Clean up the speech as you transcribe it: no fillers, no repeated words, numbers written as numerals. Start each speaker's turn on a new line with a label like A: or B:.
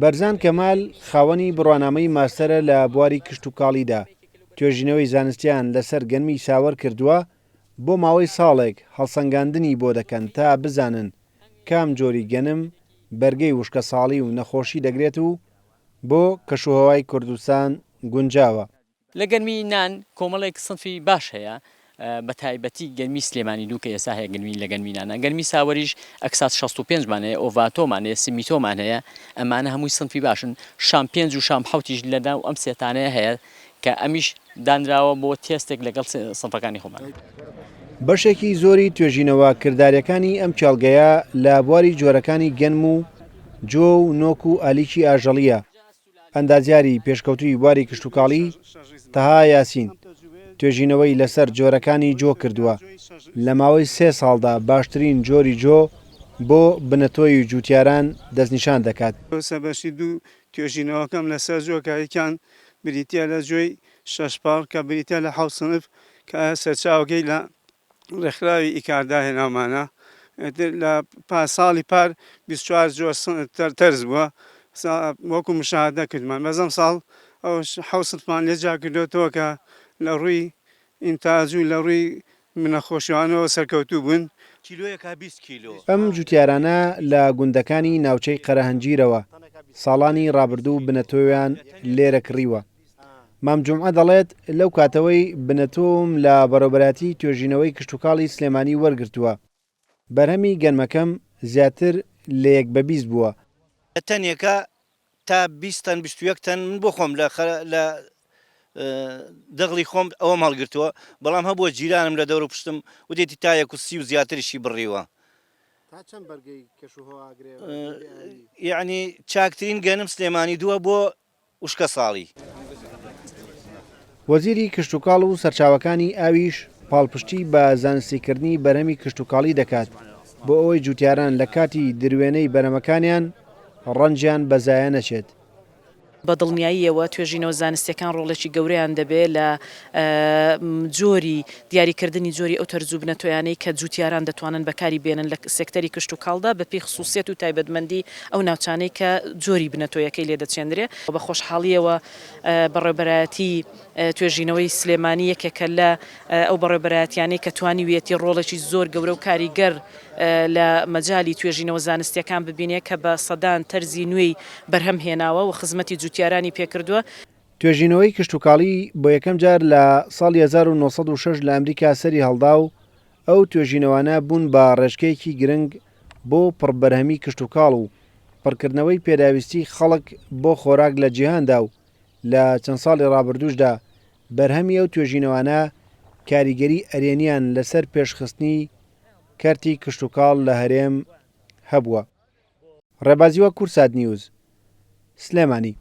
A: بەرزان کەمال خاوەنی بڕوانامەی ماستەرە لە بواری کشتوکاڵیدا، توێژینەوەی زانستیان لەسەر گەنمی ساوەر کردووە، بۆ ماوەی ساڵێک هەڵسەنگاندنی بۆ دەکەن تا بزانن کام جۆری گەنم بەرگەی وشکەساڵی و نەخۆشی دەگرێت و بۆ کەشوهەوای کوردستان گونجاوە.
B: لە گەرمی نان کۆمەڵێک سنفی باش هەیە بە تایبەتی گەرمی سلێمانی دوو کە ئێستا هەیە گەرمی لە گەرمی نانە گەرمی ساوەریش ئەکسات 65 مان هەیە ئۆڤاتۆمان هەیە سمیتۆمان هەیە ئەمانە هەمووی سنفی باشن شام پێنج و شام حەوتیش لە ناو ئەم سێتانەیە هەیە کە ئەمیش دانراوە بۆ تێستێک لەگەڵ سنفەکانی خۆمان.
A: بەشێکی زۆری توێژینەوە کرداریەکانی ئەم کێڵگەیە لە بواری جۆرەکانی گەنم و جۆ و نۆک و ئالیکی ئاژەڵییە. ئەندازیاری پێشکەوتووی بواری کشتوکاڵی، تەها یاسین، توێژینەوەی لەسەر جۆرەکانی جۆ کردووە، لە ماوەی سێ ساڵدا باشترین جۆری جۆ بۆ بنەتۆی جووتیاران دەستنیشان دەکات.
C: بەشی دوو توێژینەوەکەم لەسەر جۆ کە یەکیان بریتییە لە جۆی شەشپاڵ کە بریتییە لە حەوت سنف کە سەرچاوەکەی لە ڕێکخراوی ئیکاردا هێناومانە ئیتر لە پا ساڵی پار 24 جۆر تەرز بووە وەکو مشاهدە کردمان بەس ئەم ساڵ ئەو حەوت سنفمان لێ جیا کردۆتەوە کە لە ڕووی ئینتاج و لە ڕووی نەخۆشیانەوە سەرکەوتوو بوون.
D: کیلۆیەکە 20 کیلۆ.
A: ئەم جوتیارانە لە گوندەکانی ناوچەی قەرەهەنجیرەوە ساڵانی ڕابردوو بنەتۆویان لێرە کڕیوە. مام جومعە دەڵێت، لەو کاتەوەی بنەتۆوم لە بەڕێوەبەرایەتی توێژینەوەی کشتوکاڵی سلێمانی وەرگرتووە، بەرهەمی گەنمەکەم زیاتر لە یەک بە 20 بووە.
D: لە تەنێکا تا 20 تەن 21 تەن من بۆ خۆم لە لە دەغڵی خۆم ئەوەم هەڵگرتووە، بەڵام هەبووە جیرانم لە دەور و پشتم وتێتی تا یەک و سی و زیاتریشی بڕیوە.
A: تا چەند بەرگەی کەشوهەوا ئەگرێ؟
D: یەعنی چاکترین گەنم سلێمانی دووە بۆ وشکەساڵی.
A: وەزیری کشتوکاڵ و سەرچاوەکانی ئاویش پاڵپشتی بە زانستیکردنی بەرهەمی کشتوکاڵی دەکات بۆ ئەوەی جوتیاران لە کاتی دروێنەی بەرهەمەکانیان ڕەنجیان بە زایە نەچێت.
E: بە دڵنیاییەوە توێژینەوە زانستیەکان ڕۆڵێکی گەورەیان دەبێت لە جۆری دیاریکردنی جۆری ئەو تەرز و بنەتۆیانەی کە جوتیاران دەتوانن بەکاری بێنن لە سێکتەری کشتوکاڵدا بەپێی خسوسیەت و تایبەتمەندی ئەو ناوچانەی کە جۆری بنەتۆیەکەی لێ دەچێنرێ. بە خۆشحاڵییەوە بەڕێوبەرایەتی توێژینەوەی سلێمانی یەکێکە لە ئەو بەڕێوبەرایەتیانەی کە توانیویەتی ڕۆڵێکی زۆر گەورە و کاریگەر لە مەجالی توێژینەوە زانستییەکان ببینێ کە بە سەدان تەرزی نوێی بەرهەم هێناوە و خزمەتی جوتیارانی پێکردووە.
A: توێژینەوەی کشتوکاڵی بۆ یەکەم جار لە ساڵی 1906 لە ئەمریکا سەری هەڵدا و ئەو توێژینەوانە بوون بە ڕێچکەیەکی گرنگ بۆ پڕبەرهەمی کشتوکاڵ و پڕکردنەوەی پێداویستی خەڵک بۆ خۆراک لە جیهاندا و لە چەند ساڵی ڕابردووشدا بەرهەمی ئەو توێژینەوانە کاریگەری ئەرێنیان لەسەر پێشخستنی کەرتی کشتوکاڵ لە هەرێم هەبووە. ڕێبازیوە کوردسات نیوز، سلێمانی.